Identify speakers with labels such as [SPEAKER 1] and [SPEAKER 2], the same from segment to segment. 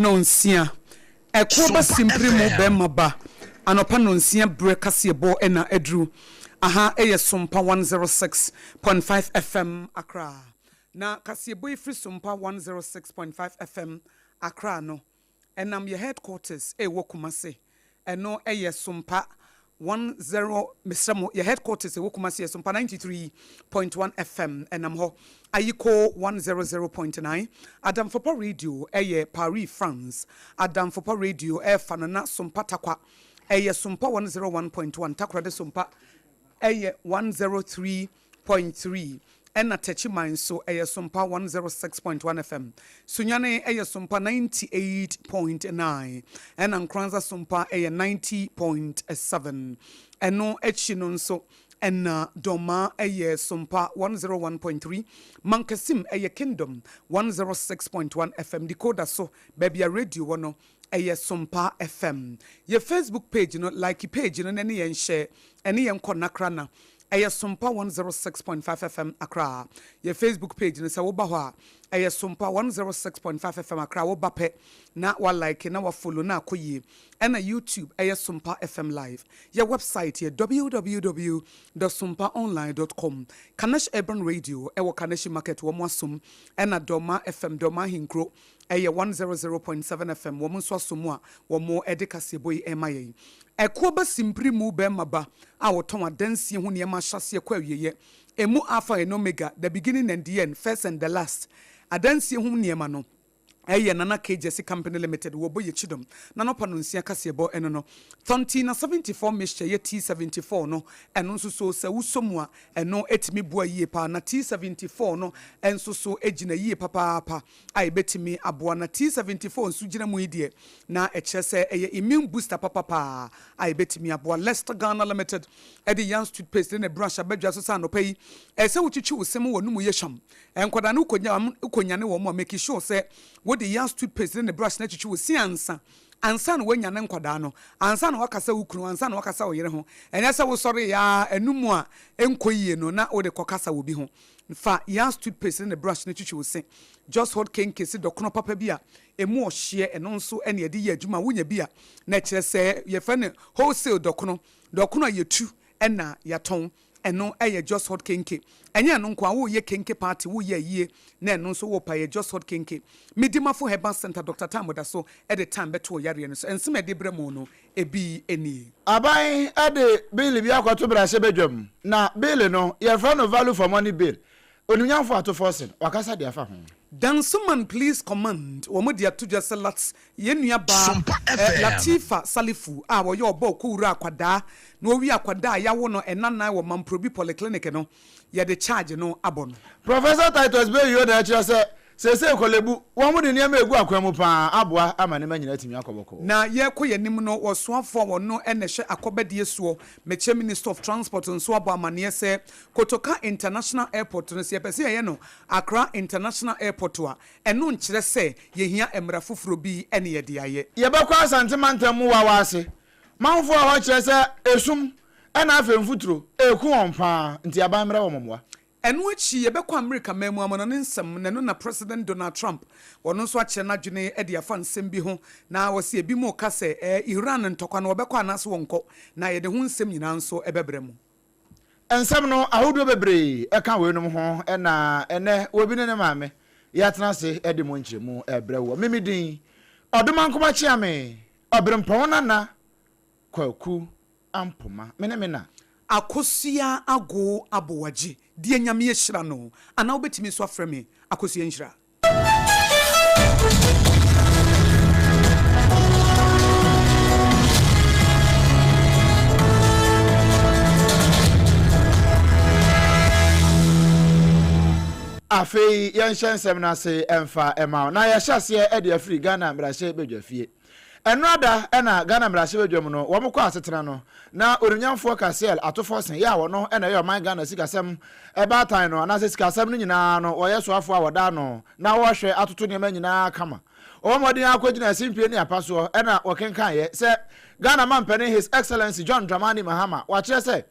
[SPEAKER 1] Nonsia, Ɛkoɔ ba simpire mu bɛɛma ba anɔpa nonsia berɛ kaseɛbɔ na aduru. Aha yɛ Sompa 106.5 FM Accra. Na kaseɛbɔ yi firi Sompa 106.5 FM Accra no, ɛnam yɛ headquarters ɛwɔ Kumasi. Ɛno yɛ Sompa 10 mesrɛ mo, yɛ headquarters ɛwɔ Kumasi yɛ Sompa 93.1 FM, ɛnam hɔ. Ayiko 100.9, Adamfopa Radio ɛyɛ Paris, France. Adamfopa Radio ɛrefa no na Sompa Tarkwa ɛyɛ Sompa 101.1, Takoradi Sompa ɛyɛ 103.3, ɛna Techiman nso ɛyɛ Sompa 106.1 FM. Sunyani ɛyɛ Sompa 98.9, ɛna Nkoranza Sompa ɛyɛ 90.7. Ɛno akyi no nso ɛna Dɔma ɛyɛ Sompa 101.3, Mankasim ɛyɛ Kingdom 106.1 FM. Decoder so baabi a radio wɔ no ɛyɛ Sompa FM. Yɛ Facebook page no, like page no na ne yɛn hyɛ ɛne yɛn kɔ nakra na ɛyɛ Sompa 106.5 FM Accra. Yɛ Facebook page no, sɛ woba hɔ a, ɛyɛ Sompa 106.5 FM Accra. Woba pɛ na wa like na wa follow na akɔ yie. Ɛna YouTube ɛyɛ Sompa FM Live. Yɛ website yɛ www.sompaonline.com. Kanesh Urban Radio ɛwɔ Kaneshi Market, wɔn asom. Ɛna Dɔma FM, Dɔma Ahenkuro, ɛyɛ 100.7 FM, wɔn nso asom a wɔn ɛde kaseɛbɔ yi ɛma yɛn. Ɛkoɔ ba simpiri mu bɛrima ba a wɔtɔn adansie ho nneɛma ahyɛseɛ kɔ awieɛ, emu Alpha and Omega, the beginning and the end, first and the last, adansie ho nneɛma no ɛyɛ Nana K Jesse Company Limited. Wɔbɔ yɛ kyidɔm na nɔpa no nsia kaseɛbɔ ɛno no. Thonti na 74 mixture yɛ T74 no, ɛno nso so sɛ wosɔ mu a, ɛno ɛtumi boa yie paa. Na T74 no ɛnso so gyina yie papaapa a ɛbɛtumi aboa. Na T74 nso gyina mu yi deɛ, na ɛkyerɛ sɛ ɛyɛ immune booster papapaa a ɛbɛtumi aboa. Lester Ghana Limited ɛde Yans toothpaste ne ne brush abɛdwa so sɛ anɔpa yi ɛsɛ wotwitwi wo se mu wɔ no mu yɛ hwam. Nkwadaa no wokɔnyane wɔn mu a, make sure sɛ wode Yans toothpaste ne ne brush no atwitwi wo se ansa ansa na woanya ne nkwadaa no, ansa na wakasa wo kunu, ansa na wakasa wo yere ho. Ɛnyɛ sɛ wosɔre yaa ɛnum a ɛnkɔ yie no na wode kɔkasa wɔ bi ho. Fa Yans toothpaste ne ne brush no twitwi wo se. Just Hot Kenke si dɔkono papa bi a emu ɔhyeɛ, ɛno nso ɛne yɛde yɛ adwuma. Wonya bi a, na ɛkyerɛ sɛ yɛfrɛ no wholesale dɔkono, dɔkono a yɛtu ɛna yɛatɔn. Ɛno ɛyɛ Just Hot Kenke. Ɛnyɛ ɛno nko a, woyɛ kenke party, woyɛ ayie na ɛno nso wopa yɛ Just Hot Kenke. Medimafo Herbal Center, Dr Tam da so ɛde time bɛto ɔyareɛ no so. Nsɛm a ɛde brɛ mu no ebi nie.
[SPEAKER 2] Aban de bill bi akɔto mmarahyɛbadwam, na bill no, yɛfrɛ no Value for Money Bill. Onimnyamfo Ato Forson, wakasa de afa ho.
[SPEAKER 1] Dansoman Police Command wɔn de ato dwa sɛ Lats yɛn nua baa
[SPEAKER 3] Sompa FM.
[SPEAKER 1] Latifa Salifu a wɔyɛ ɔbɔ kowura akwadaa na owi akwadaa a yawo no ɛnanan wɔ Mamprobi Polyclinic no, yɛde charge no abɔ no.
[SPEAKER 2] Professor Titus Beyuo na ɛkyerɛ sɛ seesei Korle-Bu, wɔn de nneɛma egu akwan mu paa aboa ama nneɛma nyinaa atumi akɔ bɔkɔɔ.
[SPEAKER 1] Na yɛrekɔ yɛn anim no, ɔsoafoɔ a ɔno na ɛhwɛ akɔbɛdeɛ soɔ, mekyɛ Minister of Transport nso abɔ amaneɛ sɛ Kotoka International Airport no, sɛ yɛpɛ sɛ yɛyɛ no Accra International Airport a, ɛno nkyerɛ sɛ yɛhia mmara foforɔ bi ne yɛde ayɛ.
[SPEAKER 2] Yɛbɛkɔ Asante mantam mu wawa ase. Manfoɔ a hɔ kyerɛ sɛ esum ɛna afei mfuturo ɛreku wɔn paa nti aban mmrɛ wɔn mmoa.
[SPEAKER 1] Ɛno akyi yɛbɛkɔ Amerika man mu amanɔne nsɛm, na ɛno na President Donald Trump ɔno nso akyerɛ n'adwene de afa nsɛm bi ho, na ɔse ebinom reka sɛ Iran ntɔkwa no wɔbɛkɔ anaasɛ wɔnkɔ, na yɛde ho nsɛm nyinaa nso bɛbrɛ mo.
[SPEAKER 2] Nsɛm no ahodoɔ bebree ka weinom ho na ɛnnɛ obi ne ne maame yɛatena ase de mu nkyerɛmu rebrɛ woɔ. Me me din Ɔdomankoma Kyeame Ɔberempɔn Nana Kwaku Ampoma. Me ne me na.
[SPEAKER 1] Akosua Agoo Aboagye, deɛ Nyame ahyira no, anaa wobɛtumi nso afrɛ me Akosua Nhyira.
[SPEAKER 2] Afei yɛnhyɛ nsɛm no ase mfa mma wo. Na yɛhyɛ aseɛ de afiri Ghana mmarahyɛbadwafie. Ɛnora da na Ghana mmarahyɛbadwam no wɔn kɔ asetena no, na Onimnyamfoɔ Cassiel Ato Forson yɛ a wɔno na ɛyɛ ɔman Ghana sikasɛm baatan no anaasɛ sikasɛm no nyinaa no wɔyɛ soafoɔ a wɔda ano na wɔhwɛ atoto nneɛma nyinaa kama. Wɔbɔ mmɔden akɔgyina simpie ne apa soɔ na wɔkenkaneɛ sɛ Ghana mampanin His Excellency John Dramani Mahama wakyerɛ sɛ.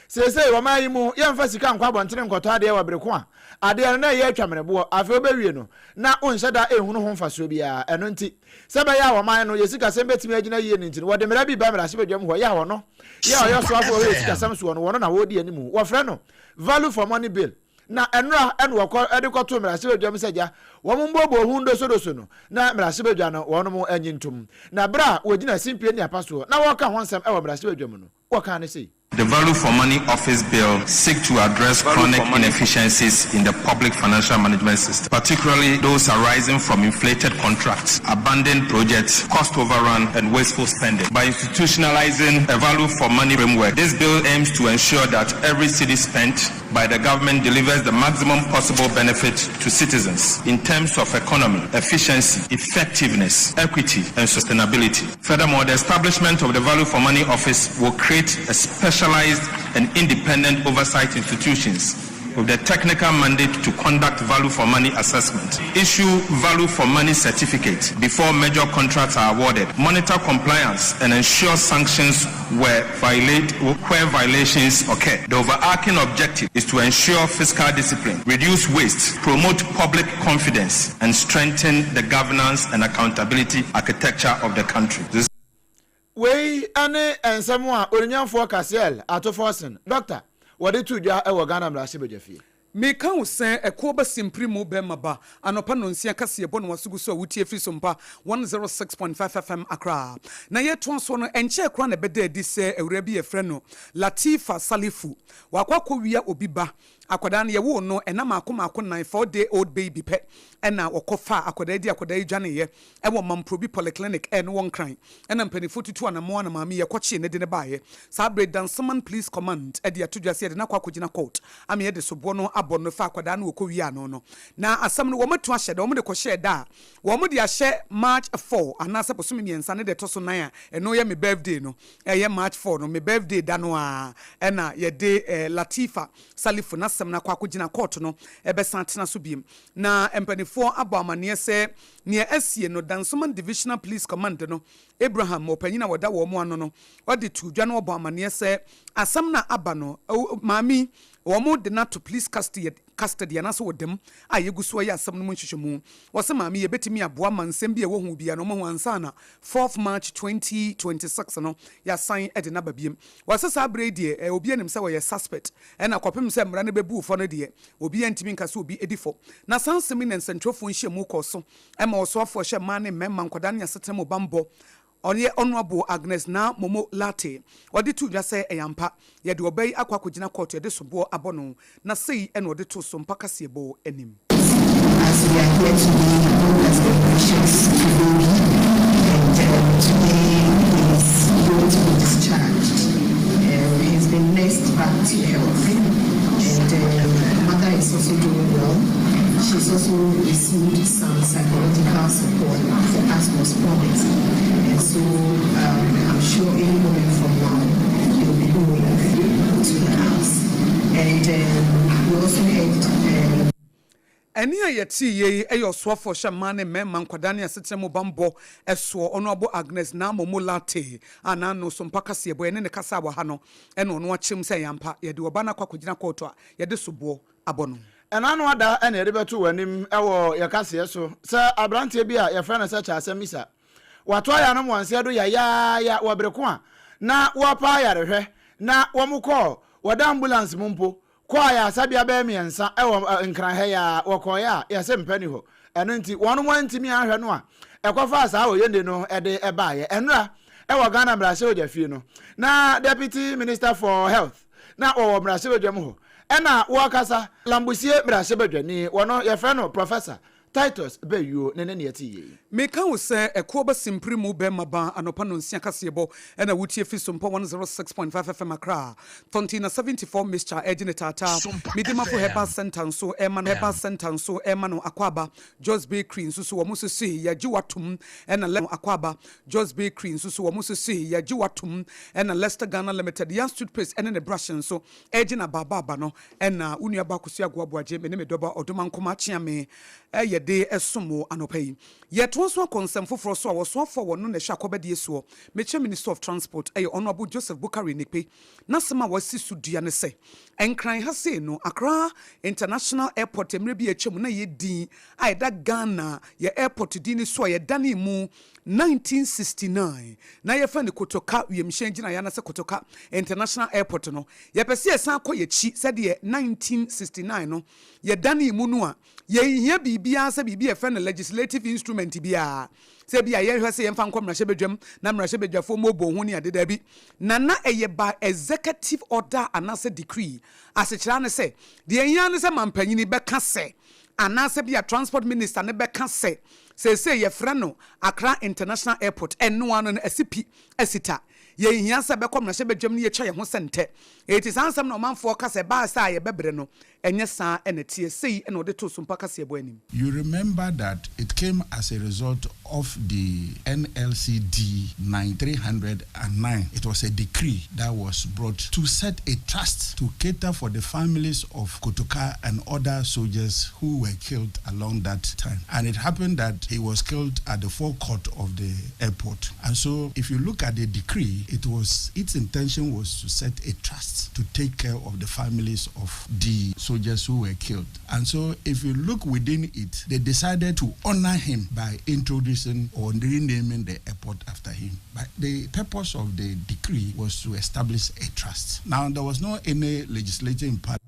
[SPEAKER 2] Seesei wɔ ɔman yi mu, yɛmfa sika nkɔ abɔntene nkɔtɔ adeɛ wɔ bere ko a adeɛ no na ɛyɛ atwa mmerɛboɔ. Afei wobɛwie no, na wonhyɛ da nhunu ho mfasoɔ biara. Ɛno nti, sɛ ɛbɛyɛ a ɔman no, yɛn sikasɛm bɛtumi agyina yie no nti no, wɔde mmara bi ba mmarahyɛbadwam hɔ, yɛ a wɔno, yɛ a ɔyɛ ɔsoafoɔ a ɔhwɛ yɛn sikasɛm soɔ no, wɔno na wɔredi anim. Wɔfrɛ no Value for Money Bill. Na ɛnora na wɔkɔ de kɔtoo mmarahyɛbadwam sɛ gya wɔn mbooboo ho ndosodoso no, na mmarahyɛbadwa no wɔnom annye ntom. Na berɛ a wɔgyina simpie ne apa soɔ na wɔreka ho nsɛm wɔ mmarahyɛbadwam no, wɔkaa no sei.
[SPEAKER 3] The Value for Money Office Bill seek to address chronic inefficiencies in the public financial management system, particularly those arising from inflated contracts, abandoned projects, cost overrun, and wasteful spending. By institutionalizing a value for money framework, this bill aims to ensure that every cedi spent by the government delivers the maximum possible benefit to citizens in terms of economy, efficiency, effectiveness, equity, and sustainability. Furthermore, the establishment of the Value for Money Office will create a specialized and independent oversight institutions with the technical mandate to conduct value for money assessment, issue value for money certificate before major contracts are awarded, monitor compliance, and ensure sanctions where, violate, where violations occur. The overarching objective is to ensure fiscal discipline, reduce waste, promote public confidence, and strengthen the governance and accountability architecture of the country. This
[SPEAKER 2] Wei ne nsɛm a Onuonyamfoɔ Cassiel Ato Forson, Dɔkta, wɔde too dwa wɔ Ghana Mmarahyɛbadwafie.
[SPEAKER 1] Meka wo sɛ ɛkoɔ ba simpiri mu bɛma ba anɔpa nonsia kaseɛbɔ na waso gu so a wotie firi Sompa 106.5 FM Accra. Na yɛtoa soɔ no ɛnkyɛɛ koraa na ɛbɛdaa adi sɛ awuraa bi yɛfrɛ no Latifa Salifu wakɔ akɔwia obi ba. Akwadaa no yɛwoo no ɛna maako maako nan, 4 day old baby, pɛ ɛna wɔkɔ faa akwadaa yi de akwadaa yi dwaneeɛ Ɛwɔ Mamprobi Polyclinic a ɛno wɔ Nkran na mpaninfoɔ tutu anamɔn a na maame yi ɛkɔkyee no de no baeɛ. Saa berɛ yi Dansoman Police Command de ato dwa sɛ yɛde no akɔ akɔgyina court ama yɛde soboɔ no abɔ no fa akwadaa no wɔkɔwiaa no no. Na asɛm no wɔatu ahyɛ da, wɔde kɔhyɛɛ da a wɔde ahyɛ March 4 anaasɛ bosome mmiɛnsa ne da ɛtɔ so nan a ɛno yɛ me birthday no, ɛyɛ March 4 no, me birthday da no ara ɛna yɛde Latifa Salifu n'asɛm no akɔ akɔgyina court no ɛbɛsan atena so biom. Na mpaninfoɔ abɔ amaneɛ sɛ Nea asie no, Dansoman Divisional Police Command no, Abraham, ɔpanyin a ɔda wɔn ano no, ɔde too dwa na ɔbɔɔ amanneɛ sɛ asɛm no a aba no, maame yi, wɔde no ato police custody anaasɛ ɔda mu a yegu so reyɛ asɛm no mu nhwehwɛmu. Wɔse maame yi, yebetumi aboa ma nsɛm bi a ɛwɔ ho biara no wɔahu ansa na fourth March 2026 no yɛasan de no aba biom. Wɔse saa bere yi deɛ, obiara nim sɛ ɔyɛ suspect, ɛna kɔpem sɛ mmara no bebu fɔ no deɛ, Obiara ntumi nka sɛ obi adi fɔ. Na saa nsɛm yi na nsɛntwerɛfoɔ nhyiamu kɔɔ so ma ɔsoafoɔ hyɛ mmaa ne mmarima, nkwadaa ne asetena mu bammɔ, ɔyɛ Honourable Agnes Naa Momo Lartey. Ɔde too dwa sɛ ɛyɛ ampa, yɛde ɔbaa yi akɔ akɔgyina kɔɔto yɛde soboɔ abɔ no, na sei na ɔde too so mpa kaseɛbɔ anim.
[SPEAKER 4] As we are here today known as the precious baby and um, today he is going to be discharged. Um, he's been nursed back to health and um, mother is also doing well. She's also received some psychological support as was promised. And so um, I'm sure any moment from now they'll be going to the house. And um, we also heard um,
[SPEAKER 1] Ɛnne a yɛtee yei yɛ Ɔsoafoɔ hyɛ mmaa ne mmarima, nkwadaa ne asetena mu bammɔ soɔ, Ɔnoabo Agnes Naa Momo Lartey a n'ano so mpa kaseɛbɔ yɛne no kasaa wɔ ha no na ɔno akyerɛ mu sɛ ɛyɛ ampa yɛde ɔba no akɔ akɔgyina kɔɔto a yɛde soboɔ abɔ no.
[SPEAKER 2] Ɛna ano ada na yɛde bɛto w'anim wɔ yɛn kaseɛ so sɛ aberanteɛ bi a yɛfrɛ no sɛ Kyasɛ Misa. Wato ayanom wɔn nsa do yayaaya wɔ bere ko a na wɔrepa ayarehwɛ na wɔkɔɔ wɔda ambulance mu mpo kɔɔ ayaresabea bɛyɛ mmiɛnsa wɔ Nkran ha yi ara, wɔkɔeɛ a yɛse mpa ni hɔ. Ɛno nti wɔnom antumi anhwɛ no a ɛkɔfaa saa oyende no de baeɛ. Ɛnora wɔ Ghana mmarahyɛbadwa fie no, na Deputy Minister for Health na wɔwɔ mmarahyɛbadwam hɔ ɛna wɔrekasa. Lambusie mmarahyɛbadwani, wɔno yɛfrɛ no Professor Titus Beyuo ne ne nea ɛte yei.
[SPEAKER 1] Meka wo sɛ ɛkoɔ ba simpiri mu bɛɛma ba anɔpa nonsia kaseɛbɔ ɛna wotie fi Sompa 106.5 FM Accra Tɔnten na 74 mixture ɛgye ne taataa Medimafo Herbal Centre nso ɛma no Herbal Centre nso ɛma no Akwaaba Jos Bakery nso so wɔn nso se yɛgye wo atom ɛna Le Akwaaba Jos Bakery nso so wɔn nso se yɛgye wo atom ɛna Lester Ghana Limited Yas Toothpaste ɛne ne brush nso ɛgye na baaba aba no ɛna wo nua ba Akosua Agoa Boagye me ne me dɔba Ɔdomankoma Kyeame yɛde. yɛde som wo anɔpa yi. Yɛtoa so akɔ nsɛm foforɔ so a wɔsoafoɔ a wɔno na ɛhwɛ akɔbɛdeɛ soɔ, mekyerɛ Minister of Transport, ɛyɛ Honourable Joseph Bukari Nikpe, n'asɛm a wasi so dua ne sɛ, Nkran ha sei no, Accra International Airport mmerɛ bi a atwam na ɛyɛ din a ɛda Ghana yɛ airport din no so a yɛdanee mu 1969 na yɛfrɛ no Kotoka wiemhyɛn gyinaeɛ anaasɛ Kotoka International Airport no, yɛpɛ sɛ yɛsan kɔ yɛn akyi sɛdeɛ 1969 no yɛdanee mu no a, yɛnhia biribiara sɛ biribi a yɛfrɛ no legislative instrument biara sɛ ebia yɛhwɛ sɛ yɛmfa nkɔ mmarahyɛbadwam na mmarahyɛbadwafoɔ mmɔbɔ ho ne ade, daabi, na na ɛyɛ by executive order anaasɛ decree. Asekyerɛ ara ne sɛ, deɛ ɛhia ara ne sɛ mampanyini bɛka sɛ anaasɛ bia transport minister no bɛka sɛ seesei yɛfrɛ no Accra International Airport, ɛno ara no no asi pi asi ta. Yɛnhia sɛ bɛkɔ mmarahyɛbadwam na yɛatwa yɛn ho sɛ ntɛ. Enti saa nsɛm no a ɔmanfoɔ ka sɛ ɛbaa saa a yɛbɛbrɛ no, ɛnyɛ saa na ɛteɛ. Sei na ɔde too Sompa kaseɛbɔ anim.
[SPEAKER 5] You remember that it came as a result of the NLCD 9309. It was a decree that was brought to set a trust to cater for the families of Kotoka and other soldiers who were killed along that time. And it happened that he was killed at the forecourt of the airport. And so if you look at the decree, it was its intention was to set a trust to take care of the families of the soldiers who were killed. And so if you look within it, they decided to honor him by introducing or renaming the airport after him. But the purpose of the decree was to establish a trust. Now, there was no any legislature in parliament.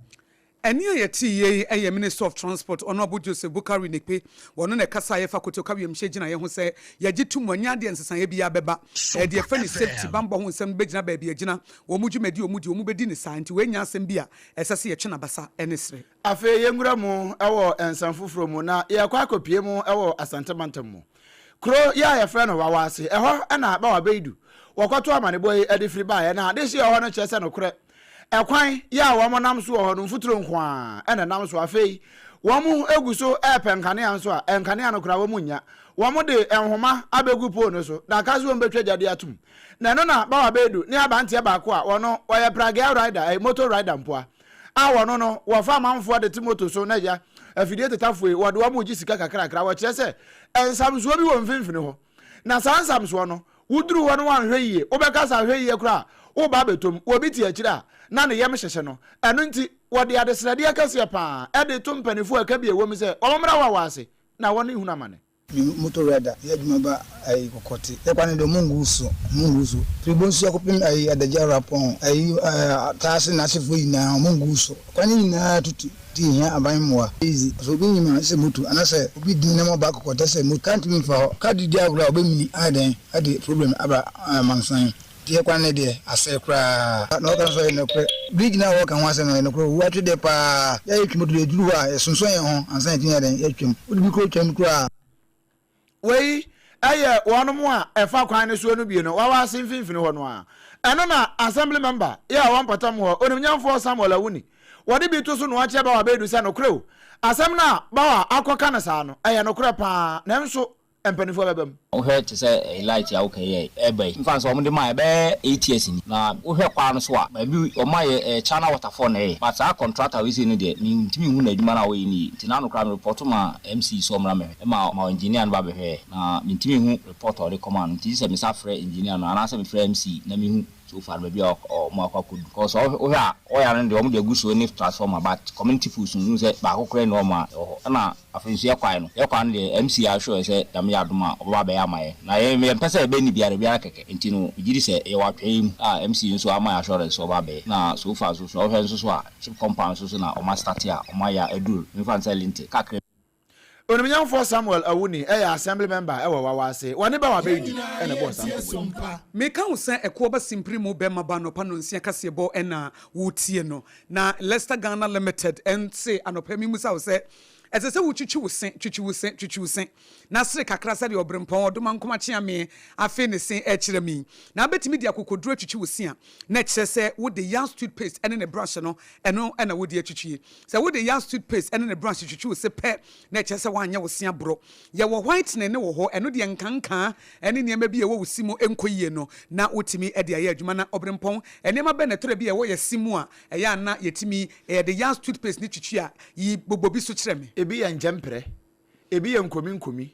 [SPEAKER 1] Ɛnne a yɛtee yei yɛ Minister of Transport, Honourable Joseph Bukari Nikpe, wɔno na ɛkasaeɛ fa Kotoka wiemhyɛn gyinaeɛ ho sɛ yɛgye to mu ɛnyɛ adeɛ a nsesaeɛ biara bɛba. Ɛyɛ deɛ yɛfrɛ no safety, bammɔ ho nsɛm no bɛgyina baabi agyina, wɔn dwumadi a wɔdi, wɔbɛdi no saa, nti wei nyɛ asɛm bi a ɛsɛ sɛ yɛtwe n'abasa ne serɛ.
[SPEAKER 2] Afei yɛnwura mu wɔ nsɛm foforɔ mu na yɛrekɔ akɔpue mu wɔ Asante mantam mu. Kuro yi a yɛfrɛ no Wawaase, ɛhɔ na Bawa Beidu wɔkɔto amanebɔ yi de firi baeɛ. Na adehyeɛ wɔ hɔ no kyerɛ sɛ nokorɛ, ɛkwan yi a wɔn nam so wɔ hɔ no mfuturo nko ara na ɛnam so. Afei wɔn gu so repɛ nkanea nso a, nkanea no koraa wɔn nnya. Wɔn de nhoma abɛgu pole no so na aka sɛ wɔn bɛtwa gya de atom. Na ɛno na Bawa Beidu ne abanteɛ baako a ɔno ɔyɛ pragea rider, ɛyɛ motor rider mpoa, a wɔno no wɔfa amanfoɔ de te moto so na agya afidie tetafoɔ yi wɔde wɔn regye sika kakrakra. Wɔkyerɛ sɛ nsamsoɔ bi wɔ mfimfini hɔ na saa nsamsoɔ no woduru hɔ no woanhwɛ yie wobɛka sɛ ahwɛ yie koraa a woreba abɛtɔ mu. Obi te akyire a na ne yam hyehye no. Ɛno nti wɔde adesrɛdeɛ kɛseɛ pa ara de to mpanimfoɔ a ɛka bi a ɛwɔ mu sɛ wɔmmra wɔ ase na wɔnhunu amane.
[SPEAKER 6] Me motor rider yɛ adwuma ba ayi kɔkɔte yɛ kwan no deɛ ɔmo ngu so ɔmo ngu so firi bonsu akɔpem ayi adagya rapɔn ayi ɛɛ ataase n'asefoɔ nyinaa ɔmo ngu so kwan no nyinaa tutu nti yɛhia aban mmoa easy sɛ obi nyim a sɛ moto anasɛ obi di nam aba kɔkɔte sɛ moto car ntumi nfa hɔ car de di agorɔ a ɔbɛmini ayɛ dɛn ɛde problem aba amansan. Deɛ kwan no deɛ asɛe koraa. Na ɔka nso ɛyɛ nokorɛ. Bridge no a wɔka ho asɛm no ɛyɛ nokorɛ owu atwe deɛ paa. Yɛ a yɛtwi moto deɛ ɛduru hɔ a yɛsonsɔn yɛn ho ansa na yɛatumi ayɛ dɛn yɛatwam. Wode bi kura twam koraa a.
[SPEAKER 2] Wei yɛ wɔnom a ɛfa kwan no soɔ no bi no wawa ase mfimfini hɔ no ara. Ɛno na Assembly Member yɛ a ɔwɔ mpɔtam hɔ, Onimnyamfoɔ Samuel Awuni, wɔde bi to so na ɔkyerɛ Bawa Beidu sɛ nokorɛ o, asɛm no a Bawa akɔka no saa no, ɛyɛ nokorɛ pa ara, nanso mpanimfoɔ bɛba mu.
[SPEAKER 7] Wohwɛ te sɛ ɛyi light a woka yi a ɛɛba yi mfa no sɛ wɔn de maa ɛbɛyɛ 8 years ni na wohwɛ kwan no so a baabi wɔn ayɛ ɛyɛ China waterfall na ɛyɛ but saa contractor wei sei no deɛ me ntumi nhu n'adwuma no a ɔyɛ no yie nti n'ano koraa me report maa MC sɛ ɔmmra mmɛhwɛ ɛma ma engineer no ba bɛhwɛɛ na me ntumi nhu report a ɔde kɔmaa no nti gye sɛ me san frɛ engineer no anaasɛ me frɛ MC na me hu so far no baabi a wɔn akɔ akɔdu cause wohwɛ a ɔyɛ no deɛ wɔn de agu so ne transformer but community poles no wohu sɛ baako koraa nni hɔ ma ɛwɔ hɔ ɛna Afei nso yɛkwae no, yɛkwae no deɛ MC assure yɛ sɛ Nyame yɛ adom a ɔbɛba abɛyɛ ama yɛn. Na yɛn yɛmpɛ sɛ yɛbɛyɛ no biara biara kɛkɛ nti no megye di sɛ yɛwɔ atwɛeɛ mu a MC nso ama yɛn assurance sɛ ɔba abɛyɛ. Na so far nso sɛ wohwɛ nso so a chip compound nso so na wɔn astarte a wɔn ayɛ a aduru memfa no sɛ lintel kakra bi.
[SPEAKER 2] Onimnyamfoɔ Samuel Awuni yɛ Assembly Member wɔ Wawase. Wɔne Bawa Beidu na ɛbɔɔ saa nkɔmmɔ yi.
[SPEAKER 1] Meka wo sɛ ɛkoɔ ba simpiri mu bɛma ba anɔpa nonsia kaseɛbɔ na woretie no. Na Leicester Ghana Limited nse anɔpa yi memmisa wo sɛ, ɛsɛ sɛ wotwitwi wo se, twitwi wo se, twitwi wo se, na sere kakra sɛdeɛ ɔberempɔn Ɔdomankoma Kyeame afe ne se rekyerɛ me yi? Na wobɛtumi de akokoduro atwitwi wo se a, na ɛkyerɛ sɛ wode Yas toothpaste ne ne brush no, ɛno na wode atwitwie. Sɛ wode Yas toothpaste ne ne brush twitwi wo se pɛ, na ɛkyerɛ sɛ woanyɛ wo se aborɔ. Yɛwɔ whitening no wɔ hɔ, ɛno deɛ nkankaa ne nneɛma bi a ɛwɔ wo se mu nkɔ yie no, na wotumi de ayɛ adwuma. Na ɔberempɔn, nneɛma bɛn na ɛtɔ da bi a ɛwɔ yɛn se mu a ɛyɛ a na yɛtumi yɛde Yas toothpaste no twitwi a? Yi bobɔ bi so kyerɛ me.
[SPEAKER 2] Ebi yɛ nkyɛmprɛ, Ebi yɛ nkomi-nkomi,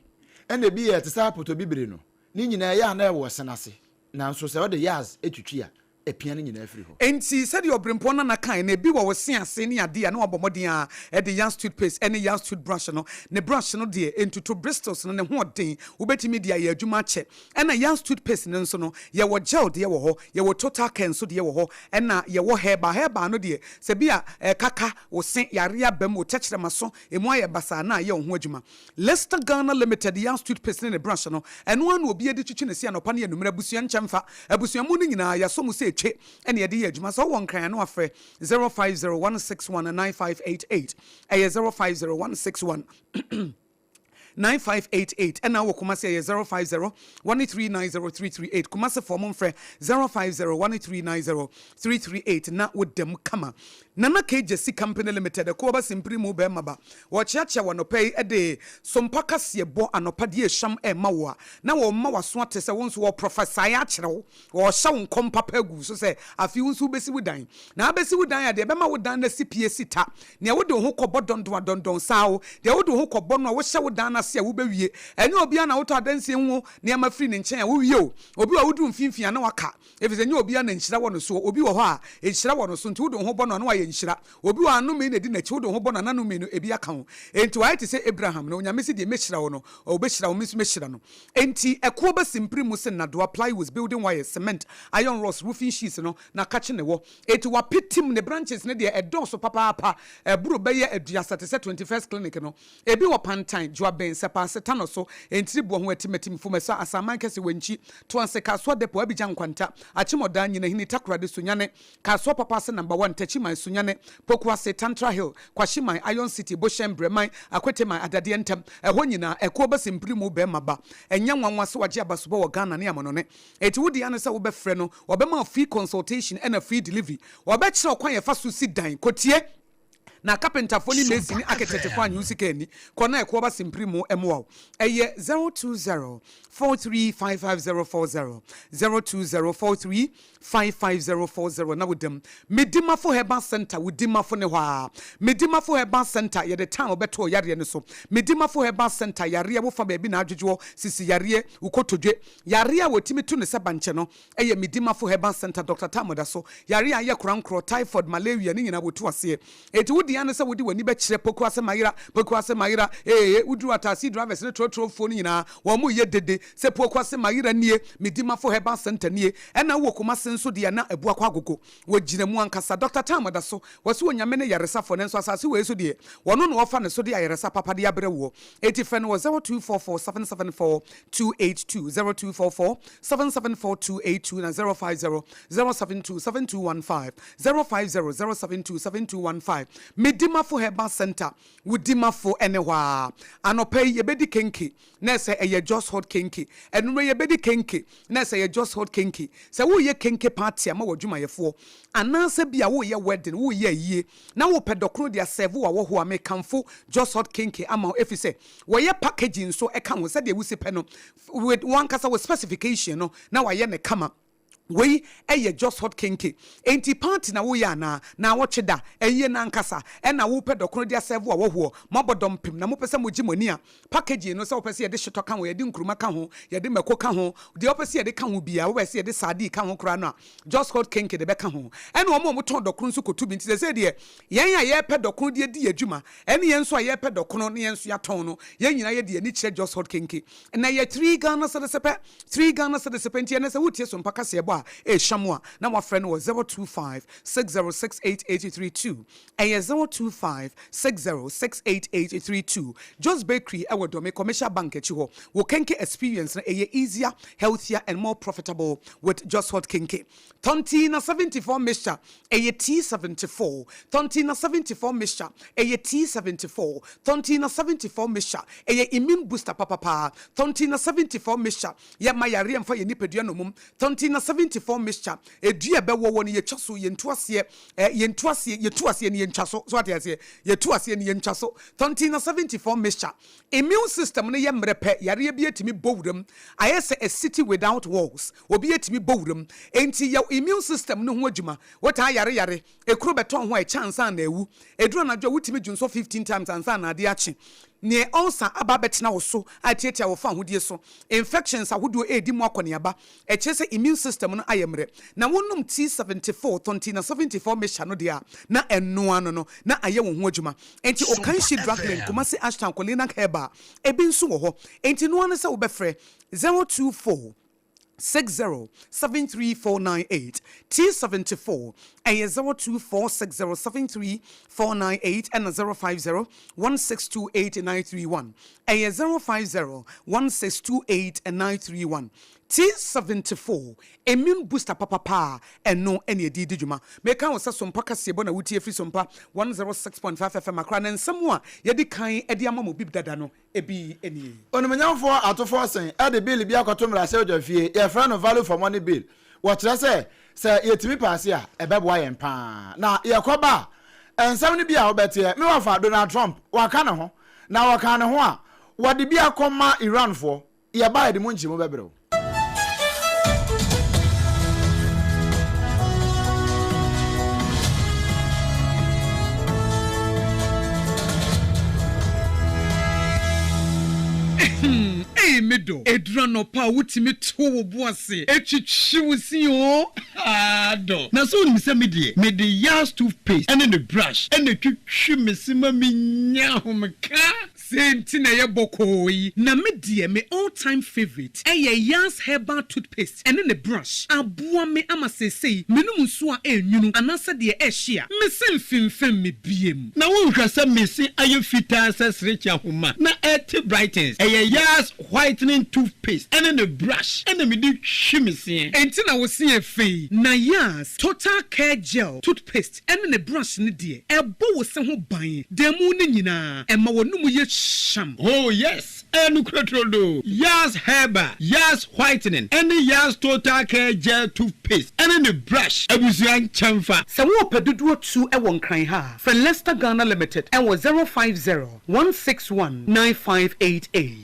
[SPEAKER 2] ɛnna ebi yɛ te sɛ apotobibire no. Ne nyinaa ɛyɛ a na ɛwɔ ɛse no ase, nanso sɛ wode yaz twitwi a, apia ne nyinaa firi hɔ.
[SPEAKER 1] Enti, sɛdeɛ Ɔberempɔn Nana kae no, ebi wɔ wo se ase ne adeɛ a na wabɔ mmɔden ara de Yaz toothpaste ne Yaz toothbrush no. Ne brush no deɛ, ɛntutu bristles no, ne ho ɔden, wobɛtumi de ayɛ adwuma akyɛ. Ɛna Yaz toothpaste no nso no, yɛwɔ gel deɛ wɔ hɔ, yɛwɔ total care nso deɛ wɔ hɔ, ɛna yɛwɔ herbal. Herbal no deɛ, sɛ bi a ɛkaka wo se, yareɛ aba mu, wo tɛkyerɛma so, ɛmu ayɛ basaa na ayɛ wo ho adwuma. Lester Ghana Limited Yaz toothpaste ne ne brush no, ɛno ara na obiara de twitwi ne se anɔpa ne anwummerɛ. Abusua nkyɛ mfa. Abusua mu no nyinaa, yɛasɔ mu sɛ etwe na yɛde yɛ adwuma. Sɛ wowɔ Nkran a na wafrɛ 050161 9588. Ɛyɛ 050161 9588. Ɛna wowɔ Kumasi a ɛyɛ 050 1390 338. Kumasefoɔ momfrɛ 050 1390 338 na woda mu kama. Nana K Gyasi Company Limited, Ɛkoaba Simpiri mu bɛɛma ba. Wɔrekyeakyea wo anɔpa yi de sompa kaseɛbɔ anɔpa deɛ ɛhwam rema wo a, na wɔrema w'aso ate sɛ wo nso wɔreprɔfɛsae akyerɛ wo, wɔrehyɛ wo nkɔm papa agu wo so sɛ afei wo nso wobɛsi wo dan. Na abɛsi wo dan a, deɛ ɛbɛma wo dan no asi pie si ta. Nea wode wo ho kɔbɔ dɔndɔn a dɔndɔn saa o, deɛ wode wo ho kɔbɔ no a wohyɛ wo dan no ase a wobɛwie. Ɛnyɛ obiara na wotɔ adansie ho nneɛma firi ne nkyɛn a wowie o. Obi wɔ hɔ a woduru mfimfini a na waka. Efisɛ ɛnyɛ obiara na nhyira wɔ no soɔ. Obi wɔ hɔ a, nhyira wɔ no so, nti wode wo ho bɔ no a, na wayɛ nhyira. Obi wɔ hɔ a, nnome na ɛdi n'akyi, wode wo ho bɔ no a, na nnome no, ebi aka wo. Enti wayɛ te sɛ Abraham no, Onyame se deɛ mɛhyira wo no, ɔbɛhyira wo, me nso mɛhyira no. Enti ɛkoɔ bɛsi mpire mu se nnadoa, plywoods, building wires, cement, iron rods, roofing sheets no, na akakye na ɛwɔ. Enti wapetim ne branches no deɛ, ɛdɔɔso papaapa, ɛboro bɛyɛ aduasa te sɛ 21st Clinic no. Ebi wɔ Pantan, Juaben, Sɛpaase, Tanoso, Ntiri, Boaho, Atimatim, Fumasa, Asaman Kɛse, Wenchi, Toanse, Kasoa Depot, Abidjan Nkwanta, Akyemɔdaa, Nyinahini, Takoradi, Sunyani, Kasoa Papaase Number One, Takyiman, Sunyani, Pokuase, Tantra Hill, Kwashiman, Iron City, Bohyɛn, Brɛman, Akweteman, Adadeɛ Ntam, ɛhɔ nyinaa, ɛkoɔ bɛsi mpirimu bɛɛma ba. Ɛnyɛ nwanwa sɛ wagye abasobɔ wɔ Ghana ne amanɔne. Enti wo dea ne sɛ wobɛfrɛ no, ɔbɛma wo free consultation ɛna free delivery. Ɔbɛkyerɛ wo kwan a yɛfa so si dan. Kɔtie! Na kapentafoɔ ne mason ne akɛtɛtefoɔ annye wo sika anni. Kɔ na ɛkoɔ ba simpiri mu mmoa wo. Ɛyɛ 020 43 55040, 020 43 55040 na woda mu. Medimafo Herbal Centre, wo dimafo ne hɔ ara. Medimafo Herbal Centre, yɛde tan bɛto wo yareɛ no so. Medimafo Herbal Centre, yareɛ wofa baabi na adwodwoɔ, sisi yareɛ, wo kotodwe, yareɛ a wɔtumi tu no sɛ bankyɛ no, Ɛyɛ Medimafo Herbal Centre, Dɔkta Tam da so. Yare a ayɛ korankorɔ, typhoid, malaria, ne nyinaa wɔtu aseɛ. Enti wo dea ne sɛ wode w'ani bɛkyerɛ Pokuase Mayera, Pokuase Mayera, ee, woduru a taxi drivers ne trɔtrɔfoɔ no nyinaa wɔn reyɛ dede sɛ Pokuase Mayera nie, Medimafo Herbal Centre nie. Ɛna wowɔ Kumase nso deɛ na abu akɔ agogo. Wɔgyina mu ankasa. Dɔkta Tam da so. Wɔse Onyame ne yaresafoɔ nanso asase wei so deɛ wɔno na wɔfa ne so de ayaresa papa de abrɛ woɔ. Enti frɛ no wɔ 0244 774 282, 0244 774 282 na 050 072 7215, 050 072 7215. Medimafo Herbal Centre, wo dimafo ne hɔ ara. Anɔpa yi yɛbɛdi kenke na ɛsɛ ɛyɛ Jos Hot Kenke. Anwummerɛ yɛbɛdi kenke na ɛsɛ ɛyɛ Jos Hot Kenke. Sɛ woreyɛ kenke party ama w'adwumayɛfoɔ anaasɛ bi a woreyɛ wedding, woreyɛ ayie na wopɛ dɔkono de asɛɛvo w'ahɔhoɔ a, mekamfo Jos Hot Kenke ama wo efisɛ wɔyɛ packaging nso ka ho sɛdeɛ wosi pɛ no with w'ankasa wo specification no na wɔayɛ no kama. Wei yɛ Jos Hot Kenke. Enti party na woreyɛ anaa? Naawɔtwe da, ayie no ankasa na wopɛ dɔkono de asɛɛvo w'ahɔhoɔ? Moabɔ dɔmpem na mopɛ sɛ mogye mo ani a, Packaging no, sɛ wopɛ sɛ yɛde hyetɔ ka ho, yɛde nkruma ka ho, yɛde mako ka ho, deɛ wopɛ sɛ yɛde ka ho biara, wopɛ sɛ yɛde sardine ka ho koraa no a, Just Hot Kenke de bɛka ho. Ɛna wɔn a wɔtɔn dɔkono nso kɔtu bi. Nti seesei deɛ, yɛn a yɛrepɛ dɔkono de adi yɛn adwuma, ɛne yɛn nso a yɛrepɛ dɔkono na yɛn nso yɛatɔn no, yɛn nyinaa yɛde yɛn ani kyerɛ Just Hot Kenke. Na ɛyɛ 3 Ghana cedis pɛ, 3 Ghana cedis pɛ. Nti ɛnnɛ sɛ woretie Sompa kaseɛbɔ a ɛrehya mu a, na woafrɛ no wɔ 025 606 8832. Ɛyɛ 025 60 688 32. Joe's Bakery wɔ Dome Commercial Bank akyi hɔ. Wo kenke experience no ɛyɛ easier, healthier and more profitable with Jos Hot Kenke. Tontina 74 mixture ɛyɛ T74. Tontina 74 mixture ɛyɛ T74. Tontina 74 mixture ɛyɛ immune booster papapaa. Tontina 74 mixture yɛmma yareɛ mfa yɛn nipadua nnomum. Tontina 74 mixture edua ɛbɛwɔ wɔ no yɛtwa so yɛntu aseɛ Eh, yɛntu aseɛ, yɛtu aseɛ ne yɛntwa so. So ate aseɛ? Yɛtu aseɛ ne yɛntwa so. Tɔnten 74 mixture. Immune system no yɛ mmerɛ pɛ, yareɛ bi atumi bɔ wuram. Ayɛ sɛ a city without walls. Obi atumi bɔ wuram. Enti yɛ wo immune system no ho adwuma. Wotaa yare yare, ekuro bɛtɔ ho a ɛkyɛ ansa na awu. Ɛduru anadwo a wotumi dwonsɔ 15 times ansa na adeɛ akye. Neɛ ulcer aba abɛtena wo so a ɛtiatia wo fahodie so, infections ahodoɔ ɛredi mu akɔneaba, ɛkyerɛ sɛ immune system no ayɛ mmerɛ. Na wonom T74, Tontina 74 mixture no deɛ a, na ɛno ano no, na ayɛ wo ho adwuma. Enti Okanshi Drug Lane, Kumasi Ashtown, Kolinak Herbal, ebi nso wɔ hɔ. Enti noa ne sɛ wobɛfrɛ 024 60 73498 T74 ɛyɛ 024 60 73498 ɛna 050 1628 931 ɛyɛ 050 1628 931 T74 immune booster papapa a ɛno ɛne ɛde di dwuma. Meka wo sɛ Sompa kaseɛbɔ na wotie firi Sompa 106.5 FM Accra na nsɛm a yɛde kan de ama mo bi dada no ebi nie.
[SPEAKER 2] Onimuonyamfoɔ Ato Forson de bill bi akɔto mmarahyɛbadwafie, yɛfrɛ no Value for Money Bill. Wɔkyerɛ sɛ, sɛ yɛtumi paase a, ɛbɛboa yɛn pa ara. Na yɛkɔba a, nsɛm no bi a wobɛteɛ, me wɔfa Donald Trump, waka ne ho, na wɔkaa ne ho a, wɔde bi akɔma Iranfoɔ. Yɛba a, yɛde mu nkyerɛmu bɛbrɛ wo.
[SPEAKER 1] Ei me dɔ, ɛduru anɔpa a wotumi to wo bo ase twitwi wo se oo, haa dɔ.
[SPEAKER 8] Na sɛ wonim sɛ me deɛ, mede Yas toothpaste ne ne brush na ɛtwitwi me se ma menya ahomeka.
[SPEAKER 1] Sei nti na ɛyɛ bɔkɔɔ yi. Na me deɛ me all time favourite ɛyɛ Yas herbal toothpaste ɛne ne brush. Aboa me ama seesei menom nsuo a ɛnwunu anaasɛ deɛ ɛhye a, me se mfemfem me biem.
[SPEAKER 8] Na wonhwɛ sɛ me se ayɛ fitaa sɛ serekye ahoma na ɛte brightens. Ɛyɛ Yas whitening toothpaste ɛne ne brush ɛna mede twi me seɛ.
[SPEAKER 1] Enti na wo se yɛ fɛ yi. Na Yas total care gel toothpaste ɛne ne brush no deɛ, ɛbɔ wo se ho ban da mu no nyinaa, ɛma w'anomu yɛ hyam.
[SPEAKER 8] Oh yes, ɛyɛ nokorɛ turodoo. Yas Herbal, Yas Whitening ɛne Yas Total Care Gel Toothpaste ɛne ne brush abusua nkyɛnfa.
[SPEAKER 1] Sɛ worepɛ dodoɔ tu wɔ Nkran ha a, frɛ Lester Ghana Limited wɔ 050 161 9588.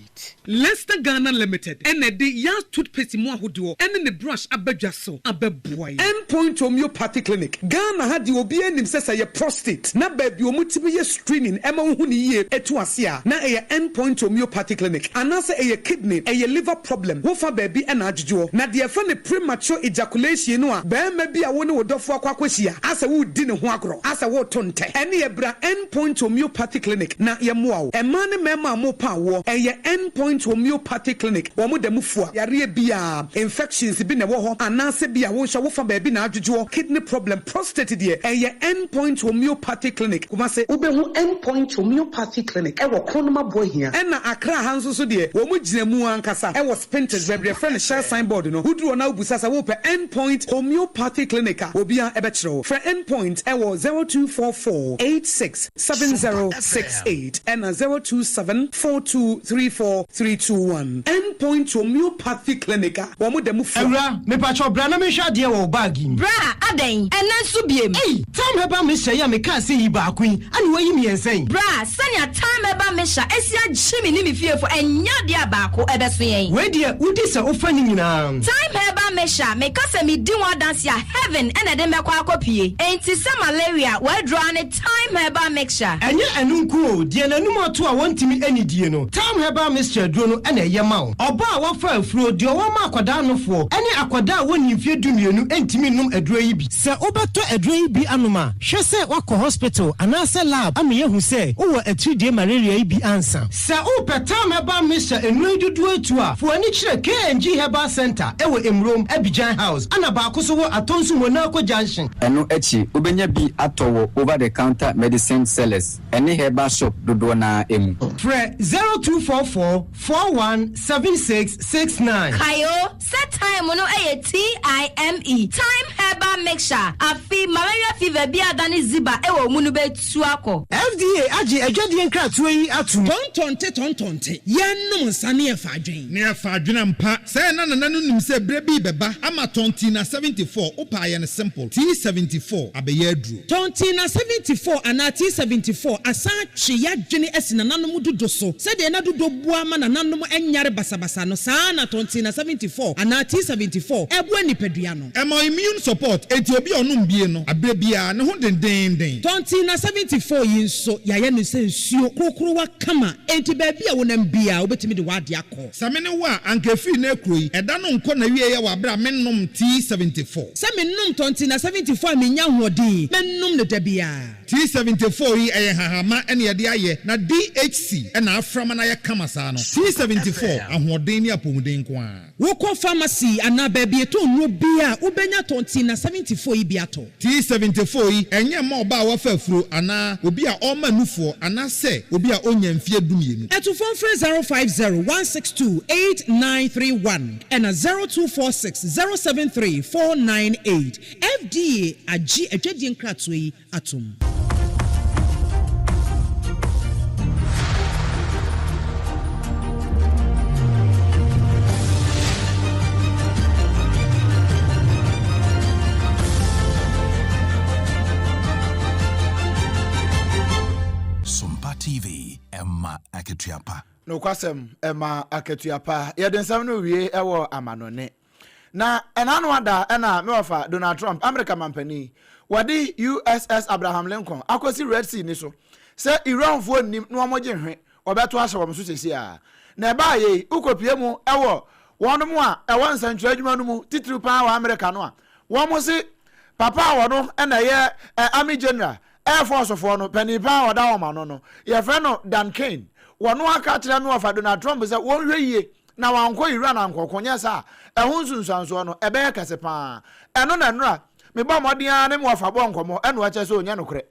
[SPEAKER 1] Lester Ghana Limited na ɛde Yas Toothpaste mu ahodoɔ ne ne brush aba dwa so abɛboa yɛn. End Point Homeopathy Clinic, Ghana ha deɛ obiara nim sɛ sɛ ɛyɛ prostate na baabi a wɔtumi yɛ screening ma wohu no yie to ase a na ɛyɛ End Point Homeopathy Clinic anaasɛ ɛyɛ kidney, ɛyɛ liver problem, wofa baabi na adwodwoɔ. Na deɛ yɛfrɛ no premature ejaculation no a barima bi a wo ne wo dɔfoɔ akɔ akɔhyia asɛ woredi ne ho agorɔ, asɛ woreto ntɛ, ɛneɛ bra End Point Homeopathy Clinic na yɛmmoa wo. Mmaa ne mmarima a morepa awoɔ, ɛyɛ End Point Homeopathy Clinic, wɔn da mu fua. Yareɛ biara, infections bi na ɛwɔ hɔ anaasɛ bi a wo nso wofa baabi na adwodwoɔ, kidney problem, prostate deɛ, ɛyɛ End Point Homeopathy Clinic, Kumasi. Wobɛhu End Point Homeopathy Clinic wɔ Kronum Aboahia. Ɛna Accra ha nso so deɛ, wɔn gyina mu ankasa wɔ Spintex, baabi a yɛfrɛ no Shell sign board no. Woduru hɔ na wobisa sɛ worepɛ End Point Homeopathy Clinic a, obiara bɛkyerɛ wo. Frɛ End Point wɔ 0244 86 7068 ɛna 027 42 34 321. End Point Homeopathy Clinic a wɔn da mu fua.
[SPEAKER 9] Awura, mepakyɛw bra na menhwɛ adeɛ wɔ wo bag yi mu.
[SPEAKER 10] Bra, adɛn? Ɛnnɛ nso biem?
[SPEAKER 9] Ei! Thyme Herbal Mixture yi a mekaa sɛ yi baako yi, ɛna woayi mmiɛnsa yi?
[SPEAKER 10] Bra, sɛnea Thyme Herbal Mixture asi agye me ne me fiefo, ɛnyɛ adeɛ a baako ɛbɛso yɛn.
[SPEAKER 9] Wei deɛ, wodi sɛ wofa ne nyinaa.
[SPEAKER 10] Thyme Herbal Mixture, meka sɛ medi ho adanse a, heaven na ɛde me bɛkɔ akɔpue. Enti sɛ malaria, w'aduro ara ne Thyme Herbal Mixture.
[SPEAKER 9] Ɛnyɛ ɛno nko o, deɛ n'anum ato a wɔntumi nnidie no, Thyme Herbal Mixture aduro no na ɛyɛ ma wo. Ɔbaa a wafa afuro, deɛ ɔwɔ ma akwadaa nofoɔ, ne akwadaa a wɔnnii mfeɛ dumienu ntumi nnom aduro yi bi. Sɛ wobɛtɔ aduro yi bi anom a, hwɛ sɛ woakɔ hospital anaasɛ lab ama yɛahu sɛ wowɔ atiridie malaria yi bi ansa. Sɛ wopɛ Thyme Herbal Mixture nnuro yi dodoɔ atu a, fa w'ani kyerɛ KNG Herbal Centre wɔ Emurom, Abidjan House, ɛna baako nso wɔ Atonsu Monaco Junction.
[SPEAKER 11] Ɛno akyi, wobɛnya bi atɔ wɔ over the counter medicine sellers ne herbal shop dodoɔ no ara mu.
[SPEAKER 9] Frɛ 0244 41 76 69.
[SPEAKER 10] Kae o, sɛ thyme no yɛ TIME, Thyme Herbal Mixture, afe malaria fever bi a adane ziba wɔ wo mu no bɛtu akɔ.
[SPEAKER 9] FDA agye adwadie nkratoɔ yi atom.
[SPEAKER 12] Tɔntɔnte tɔntɔnte. te. Yɛnnom nsa ne yɛfa adwen.
[SPEAKER 8] Ne yɛfa adwen ampa. Sɛɛ na Nana no nim sɛ berɛ bi rebɛba ama Tɔntina 74, wopɛ a yɛ no simple, T74 abɛyɛ aduro.
[SPEAKER 12] Tɔntina 74 anaa T74 asan atwe y'adwene asi nananom dudo so. Sɛdeɛ na dudo boa ma nananom nyare basabasa no, saa ara na Tɔntina 74 anaa T74 boa nipadua no.
[SPEAKER 8] Ɛma wo immune support, enti obi a ɔnom bie no, aberɛ biara, ne ho dendeenden.
[SPEAKER 12] Tɔntina 74 yi nso, yɛayɛ no sɛ nsuo korokorowa kama, enti baabi a wonam biara, wobɛtumi de w'adeɛ akɔ.
[SPEAKER 8] Sɛ me ne wo a, anka ɛfiri nnɛ rekuro yi, ɛda no nkɔ n'awieɛ wɔ aberɛ a mennom T74.
[SPEAKER 12] Sɛ menom Tɔntina 74 a mennya ahoɔden, mɛnom no da biara.
[SPEAKER 8] T74 yi, ɛyɛ nhahamma na yɛde ayɛ, na DHC na afra ma no ayɛ kama saa no. T74, ahoɔden ne apɔmuden nko ara.
[SPEAKER 12] Wokɔ pharmacy anaa baabi yɛtɔn nnuro biara a, wobɛnya Tɔntina 74 yi bi atɔ.
[SPEAKER 8] T74 yi, ɛnyɛ mma ɔbaa a wafa afuro anaa obi a ɔrema nufoɔ anaasɛ obi a ɔnnya mfeɛ dumienu.
[SPEAKER 12] Atufoɔ mfrɛ 050 162 8931 ɛna 0246 073 498. FDA agye adwadie nkratoɔ yi atom.
[SPEAKER 13] Sompa TV, ɛma akatua pa.
[SPEAKER 2] Nokwasɛm, ɛma akatua pa. Yɛde nsɛm no wie wɔ amanɔne. Na ɛna ano ada na me wɔfa Donald Trump, Amerika mampanin, wɔde USS Abraham Lincoln akɔsi Red Sea ni so sɛ Iranfoɔ nnim na wɔgye hwe, wɔbɛto ahyɛ wɔn so seesei ara. Na ɛbaa yei, wokɔpue mu wɔ wɔnom a ɛwɔ nsɛntwerɛ adwuma no mu, titiriw paa wɔ Amerika no a, wɔn se papa a wɔno na ɛyɛ Army General, Air Force foɔ no panin paa a ɔda wɔn ano no, yɛfrɛ no Dan Caine, wɔno aka akyerɛ me wɔfa Donald Trump sɛ wɔnhwɛ yie na wankɔ Iran ankɔko, nyɛ saa a, ɛho nsunsuansoɔ no, ɛbɛyɛ kɛse pa ara. Ɛno na nnora, mebɔɔ mmɔden ara ne me wɔfa bɔɔ nkɔmmɔ, ɛna ɔkyerɛ sɛ ɔnyɛ nokorɛ.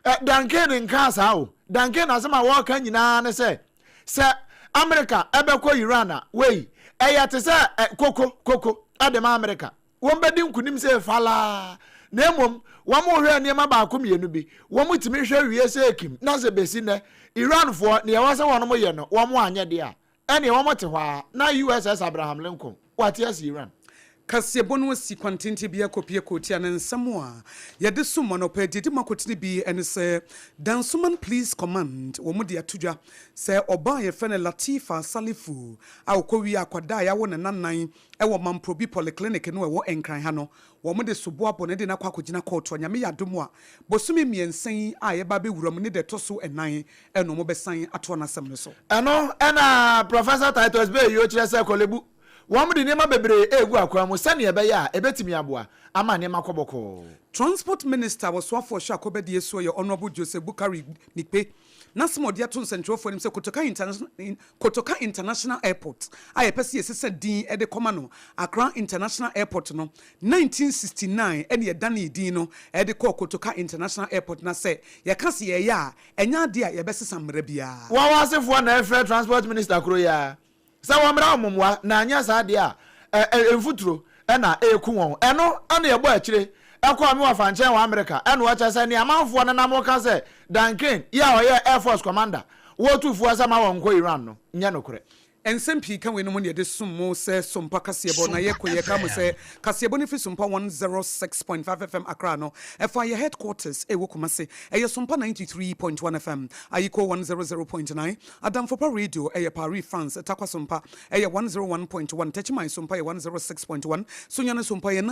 [SPEAKER 2] Ɛ, Dan Caine nkaa saa o. Dan Caine asɛm a wɔreka nyinaa ne sɛ, sɛ Amerika bɛkɔ Iran a, wei, ɛyɛ te sɛ ɛ, koko, koko, de ma Amerika. Wɔbɛdi nkonim sɛ falaa, na mmom wɔhwɛ nneɛma baako mmienu bi. Wɔtumi hwɛ wie sɛ kim, na sɛ bɛsi nnɛ, Iranfoɔ, nea ɛwɔ sɛ wɔn yɛ no, wɔn anyɛ deɛ a, Ɛneɛ wɔn te hɔ ara na USS Abraham Lincoln wate asi Iran.
[SPEAKER 1] Kaseɛbɔ no asi kwan tenten bi akɔpue kootia ne nsɛm a yɛde som anɔpa adidi mu akotene bi ne sɛ Dansoman Police Command wɔn de ato dwa sɛ ɔbaa a yɛfrɛ no Latifa Salifu a ɔkɔwiaa akwadaa a yɛawo no nnanan wɔ Mamprobi Polyclinic no a ɛwɔ Nkran ha no Wɔde sobo abɔ no de no akɔ akɔgyina kɔɔto a Nyame yɛ adom a, bosome mmiɛnsa yi a yɛba abɛwura mu ne da ɛtɔ so ɛnan na wɔbɛsan atoa n'asɛm no so.
[SPEAKER 2] Ɛno na Professor Titus Beyio kyerɛ sɛ Korle Bu, wɔde nneɛma bebree regu akwan mu sɛnea ɛbɛyɛ a ebetumi aboa ama nneɛma akɔ bɔkɔɔ.
[SPEAKER 1] Transport Minister wɔ soafoɔ ɔhwɛ akɔbadie soɔ yɛ Honourable Joseph Bukari Nikpe. N'asɛm a ɔde ato nsɛntwerɛfoɔ anim sɛ Kotoka Kotoka International Airport a yɛpɛ sɛ yɛsesa din de kɔma no Accra International Airport no, 1969 na yɛdanee din no de kɔɔ Kotoka International Airport na sɛ yɛka sɛ yɛreyɛ a, ɛnyɛ adeɛ a yɛbɛsesa mmara biara.
[SPEAKER 2] Wɔn asefoɔ na ɛfrɛ Transport Minister koro yi ara sɛ wɔmmra wɔn mmoa na anyɛ saa deɛ a ɛ mfuturo na ɛreku wɔn. Ɛno na ɛbɔ akyire kɔɔ me wɔfa nkyɛn wɔ Amerika ɛna ɔkyerɛ sɛ nea amanfoɔ nenam reka sɛ Dan Caine yi a ɔyɛ Air Force Commander wɔ tu foɔ sɛ ma wɔnkɔ Iran no nyɛ nokorɛ.
[SPEAKER 1] Nsɛm pii ka weinom ho na yɛde som mo sɛ Sompa Kaseɛbɔ na yɛkɔ yɛka mo sɛ kaseɛbɔ no firi Sompa 106.5 FM Accra no ɛfa yɛ headquarters ɛwɔ Kumasi ɛyɛ Sompa 93.1 FM Ayiko 100.9 Adamfopa Radio ɛyɛ Paris France Tarkwa Sompa ɛyɛ 101.1 Techiman Sompa yɛ 106.1 Sunyani Sompa yɛ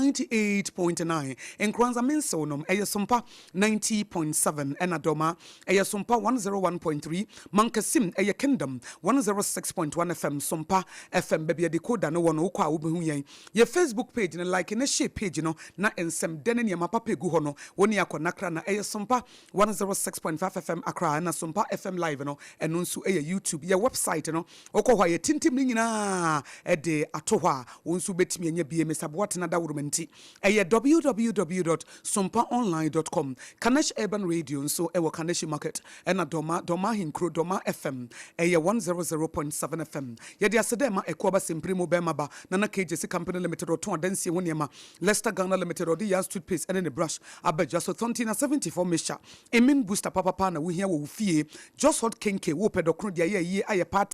[SPEAKER 1] 98.9 Nkoranza Mensew nom ɛyɛ Sompa 90.7 ɛna Doma ɛyɛ Sompa 101.3 Mankasim ɛyɛ Kingdom 106.1 FM Sompa FM baabi a decoder no wɔ no wokɔ a wobɛhu yɛn Yɛ Facebook page no like na share page no na nsɛm dɛ ne nneɛma papa egu hɔ no wo ne akɔ nakra na ɛyɛ Sompa 106.5 FM Accra ɛna Sompa FM Live no ɛno nso ɛyɛ YouTube. Yɛ website no wokɔ hɔ a yɛtintim ne nyinaa de ato hɔ a wo nso wobɛtumi anya bie. Mister Boateng adaworoma nti ɛyɛ www dot sompaonline dot com. Kanesh Urban Radio nso ɛwɔ Kaneshie Market ɛna Dɔma, Dɔma Ahenkuro, Dɔma FM ɛyɛ 100.7 FM. Yɛde aseda ɛma Akuaba Sempire mu Bɛɛma Ba, Nana KJC Company Limited ɔtɔn adansie ho nneɛma, Lester Ghana Limited ɔde Yas toothpaste ɛne ne brush aba dwa so Thontina 74 mixture, immune booster papapa na wohia wɔ wo fie, Jos Hot Kenke wopɛ dɔkono de ayɛ ayie ayɛ party.